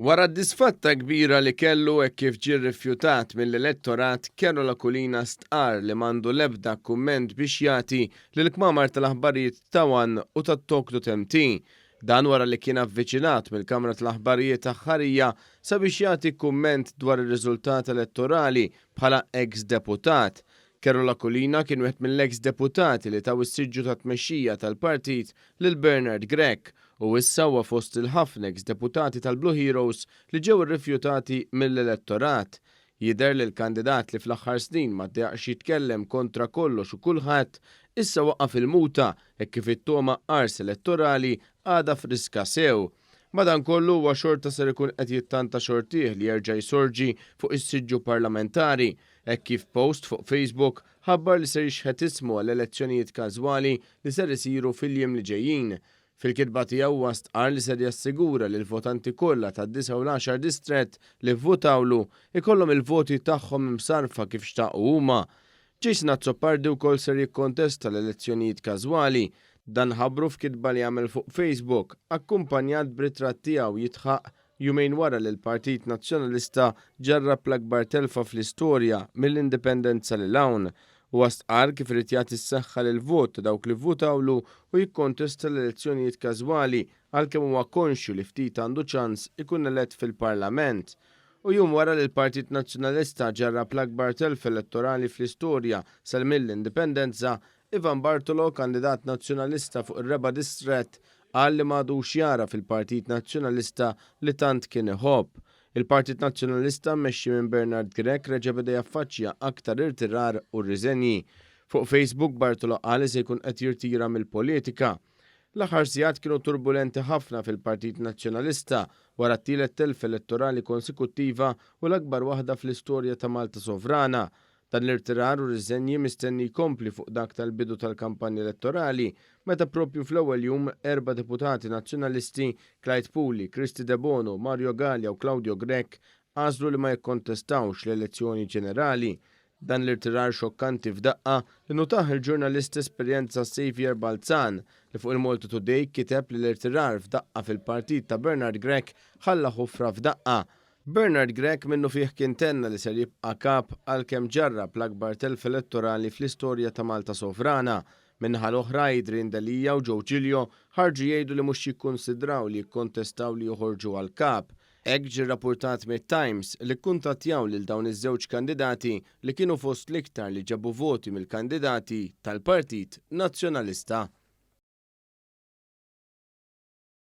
Wara d-disfatta kbira li kellu hekk kif ġie rrifjutat mill-elettorat, Karol Aquilina stqarr li m'għandu l-ebda kumment biex jagħti lill-kmamar tal-aħbarijiet ta' one u ta' Talk.mt. Dan wara li kien avviċinat mill-kamra tal-aħbarijiet aħħarija sabiex jagħti kumment dwar ir-riżultat elettorali bħala eks deputat. Karol Aquilina kien wieħed mill-eks deputati li taw is-siġġu tat-tmexxija tal-partit lil Bernard Grech u issa huwa fost il-ħafna eks deputati tal-Blue Heroes li ġew irrifjutati mill-elettorat. Jidher li l-kandidat li fl-aħħar snin ma ddejjaqx jitkellem kontra kollox u kulħadd, issa waqa' fil-muta hekk kif it-togħma qars elettorali għadha friska sew. Madankollu huwa xorta ser ikun qed jittanta xortih li jerġa' jsorġi fuq is-siġġu parlamentari hekk kif post fuq Facebook ħabbar li ser jixħet ismu għall-elezzjonijiet każwali li ser isiru fil-jiem li ġejjin. Fil-kitba tiegħu huwa stqarr li ser jassigura li l-votanti kollha tad-disa' u l-għaxar distrett li vvutawlu ikollhom il-voti tagħhom imsarrfa kif xtaqu huma. Jason Azzopardi wkoll ser jikkontesta l-elezzjonijiet każwali. Dan ħabbru f'kitba li għamel fuq Facebook, akkumpanjat b'ritratt tiegħu jidħaq jumejn wara li l-Partit Nazzjonalista ġarrab l-akbar telfa fl-istorja mill-Indipendenza lil hawn. Huwa stqarr kif irid jagħti s-saħħa lill-vot ta' dawk li vvutawlu u jikkontesta l-elezzjonijiet każwali għalkemm huwa konxju li ftit għandu ċans ikun elett fil-Parlament. U jum wara li l-Partit Nazzjonalista ġarrab l-akbar telfa elettorali fl-istorja sal mill-Indipendenza, Ivan Bartolo, kandidat Nazzjonalista fuq ir-reba' distrett, qal li m'għadux jagħraf il-Partit Nazzjonalista li tant kien iħobb. Il-Partit Nazzjonalista mmexxi minn Bernard Grech reġa' beda jaffaċċja aktar irtirar u riżenji. Fuq Facebook Bartolo qal li se jkun qed jirtira mill-politika. L-aħħar sigħat kienu turbulenti ħafna fil-Partit Nazzjonalista wara t-tielet telfa elettorali konsekuttiva u l-akbar waħda fl-istorja ta' Malta Sovrana. Dan l-irtirar u riżenji mistenni jkompli fuq dak tal-bidu tal-kampanja elettorali, meta proprju fl-ewwel jum erba' deputati Nazzjonalisti, Clyde Puli, Kristy Debono, Mario Galea u Claudio Grech, għażlu li ma jikkontestawx l-elezzjoni ġenerali. Dan l-irtirar xokkanti f'daqqa innutah il-ġurnalist esperjenza Saviour Balzan li fuq il-Malta Today kiteb li l-irtirar f'daqqa fil-partit ta' Bernard Grech ħalla ħufra f'daqqa. Bernard Grech minnufih kien tenna li ser jibqa' Kap għalkemm ġarrab l-akbar telf elettorali fl-istorja ta' Malta sovrana. Min-naħa l-oħra Adrian Delia u Joe Giglio ħarġu jgħidu li mhux jikkunsidraw li jikkontestaw li joħorġu għal Kap. Hekk ġie rrappurtat mit-Times li kkuntattjaw lil dawn iż-żewġ kandidati li kienu fost l-iktar li ġabu voti mill-kandidati tal-Partit Nazzjonalista.